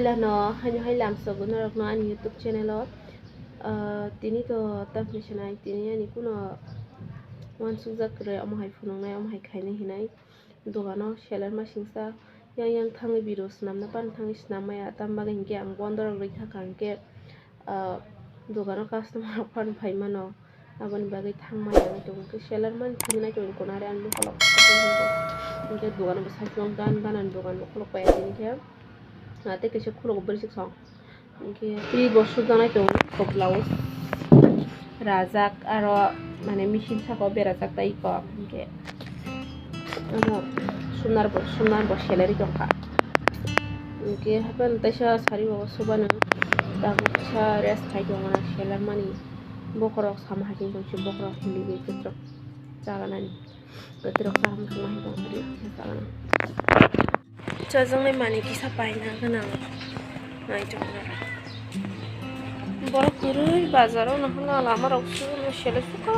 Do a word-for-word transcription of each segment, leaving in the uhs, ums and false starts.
Ano haino hai lamsogo norokno ani YouTube channel o. Ah, tini to tamni sanai, tini ani kuno uansukjak kwrwi, omo hai phunuknai, omo hai khainai hinai. Dogano seller masingsa yang yang thangwi biro swnamna pan thangwi swnam maya, tam bagwi hinkhe ang bondo rok rwkha kha hinkhe, ah, dogano customer rok pan phai mano. Aboni bagwi thang maya wng tongo. Khe seller man thangwi nai tongo, kono are ani bokholok. Hinkhe dogan bo saichung gan gan ani dogan bo kholok pai tini khe. Ah, tei kaisa khulok bwrwi song. Hinkhe twi bo sujak nai tongo, kok blouse rajak aro mane machine saka o berajak tai kok. Hinkhe ano sunar bo, sunar bo salary tongkha. Hinkhe haphano teisa sari bo subano tabuk sa rest khai tongo na seller mani. Bokhorok sama hai tong tong si bokhorok himlibwi kwtwrok chalanani. Kwtwrok kaham wngma hai tong kwtwrok kisa chalanani. Chajaknai manwi kisa paina gwnang. Naitok nara. Borok kwrwi bazaro nahana lamarok sugwi sele sukha.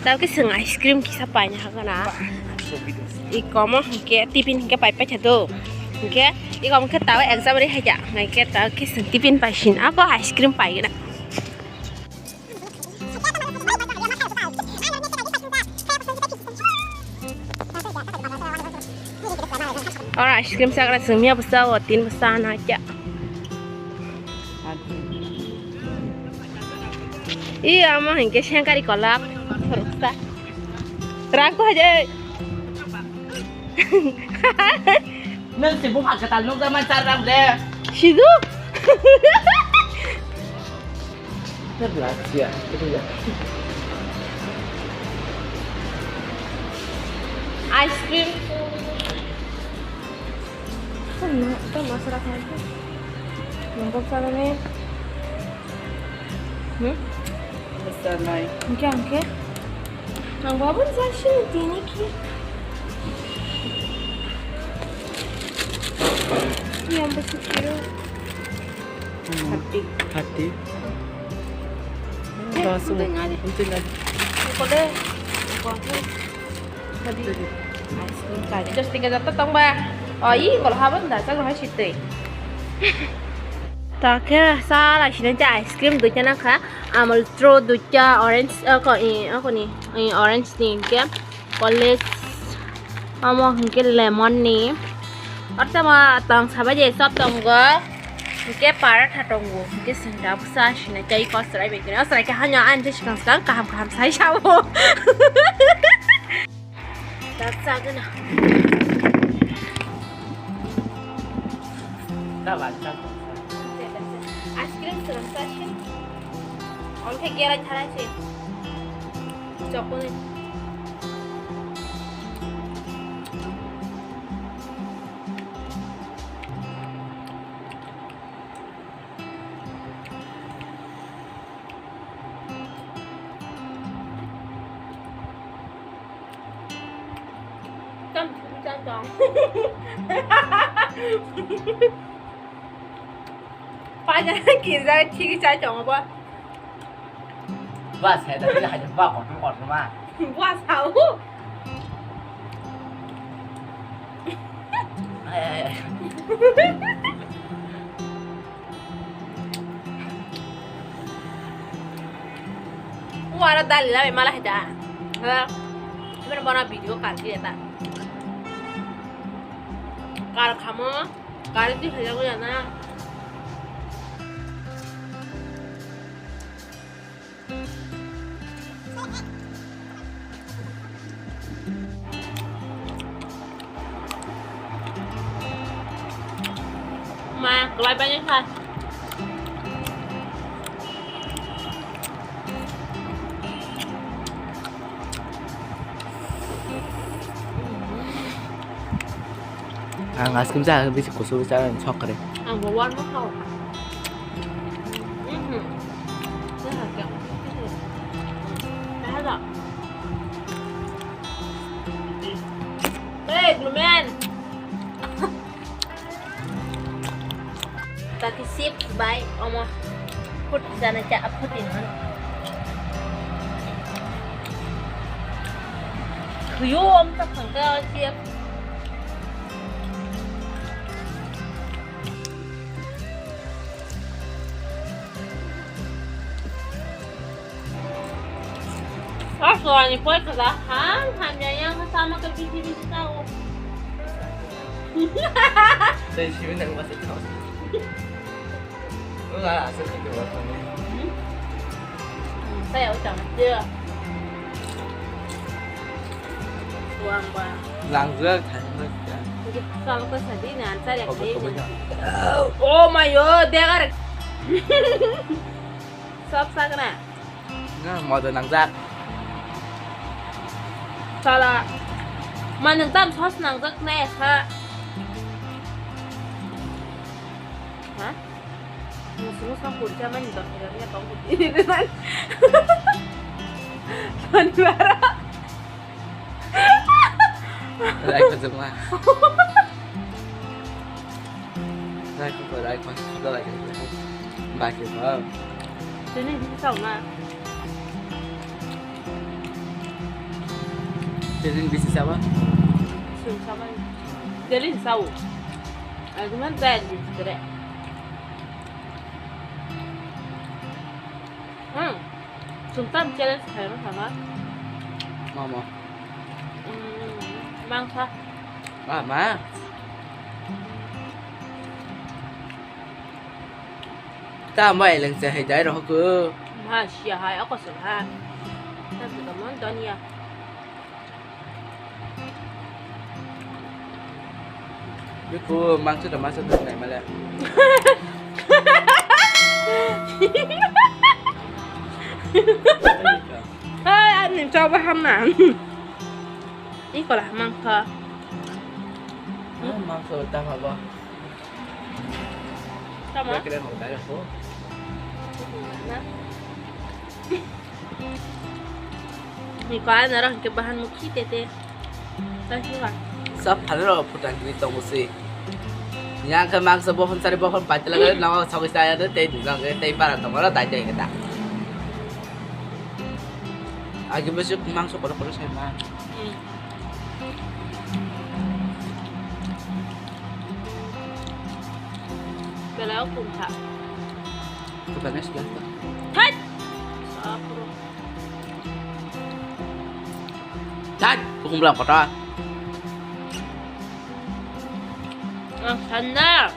Tao khe chwng ice cream kisa paina hagana. Ikomo hinkhe tiffin hinkhe pai paitha do. Hinkhe ikomo khe tao exam ri haida. Hinkhe tao khe chwng tiffin paisin ako ice cream paigana. Oro ice cream chagra chwng miya bwsa o tin bwsa na kya. Iya ama hinkhe sengkari kolak. Rang ko haje. Nang si buka kata nung zaman sarang de. Sidu. Ice cream. Ano, ito masarap na ito. Mangkok sana ni. Hmm? Basta nai. Angke, angke. Ang babun sa shi tini ki. Yang besi kiro. Hati. Hati. Eh, Langsung. Untung ada. Untung ada. Kode. Kode. Ice cream kari. Just tiga jata tong ba. Oh, i, kalau haban dah, saya nggak sih. Ta khe sa lai sinai ta ice cream duita na kha. Amul tro duita orange, ako, i, ako ni, i, orange ni ke. College amo hinkhe lemon ni. Orta ma tong sabai je sop tongo. Hinkhe paratha tongo. Hinkhe senda bwsa sinai tei kosrai bai kene. Osrai khe hanya ani je sikang sikang kaham kaham sai sao. Dak chagana. Ice cream sirang sa sin. Onkhe gerai tharai se. Chokoni. Tam thwi cha tong. Paja kisa thwi cha tong ba. Ba sai da, ba kotor kotor ma. Ba sao. Ai, ai, ai. Wara dali la mala heta. Ha. Ibar bona video kar ki eta. Kar khamo, kar di haya go na. Ma, kwlai bai kha. Ang ice cream cha bisi kusu cha sok kare. Ang bo warmo khao. Mhm. Dah ada. Dah ada. Bre, Hey, Glumen. Taki chips bai omo. Food jana cha food in. Yo, om tak sangka chips. Aswani poi khala ham ham ya yang sama ke bisi bisi tau. Saya sih nang masih tahu. Enggak, asal itu apa nih? Saya udah dia. Buang buang. Langjak, thangjak, ya. Kalau ke sedih nanti ada. Oh, betul, betul. Oh my god, dia kan. Sop sakna. Nga modo nangjak. Sala. Manung tam sos nangjak na ya kha. Ha? Musu musu purcha mani dok ya tong. Mani bara. Rai ko jema. Rai ko, rai ko, sudah lagi. Bagi, wow. Sini bisa tahu na. Sini bisa siapa? Sun sama. Jadi tahu. Aku mana tadi kira. Hmm. Sungtam challenge khaima sama. Mama. Hmm. Mangsa. Mama. Ta mai leng se hai dai ro ko. Ma sia hai ako se ha. Ta se ka mon don ya. Biko mangsa da masa da nai mala. Hai, ani coba hamna. Iko lah mangsa. Mangsa da apa? Tama? Kira mau tanya aku. Na. Ni ko ana rang ke bahan mukhi tete. Thank you, ha. Sab phale ro phutan ni tong si. Yang ke mangsa bohon sari bohon pai tela gare nawa sawi saya de tei dujang ke tei para tong ro dai dai ke ta. Agi besok mangsa kotor kotor saya ma. Hmm. Belai kungkha. Kungkha nes belai kungkha. Thai! Thai! Bukum belang kota. Ang sanda.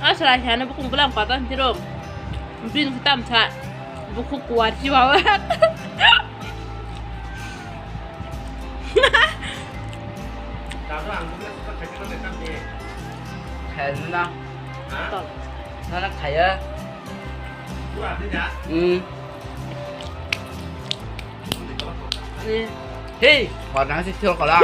Asal sana bukum belang kota siro. Bin hitam sa. Buku kuat sih bawa. Khaya na? Nana khaya? Hmm. Hei, warna si thil kola.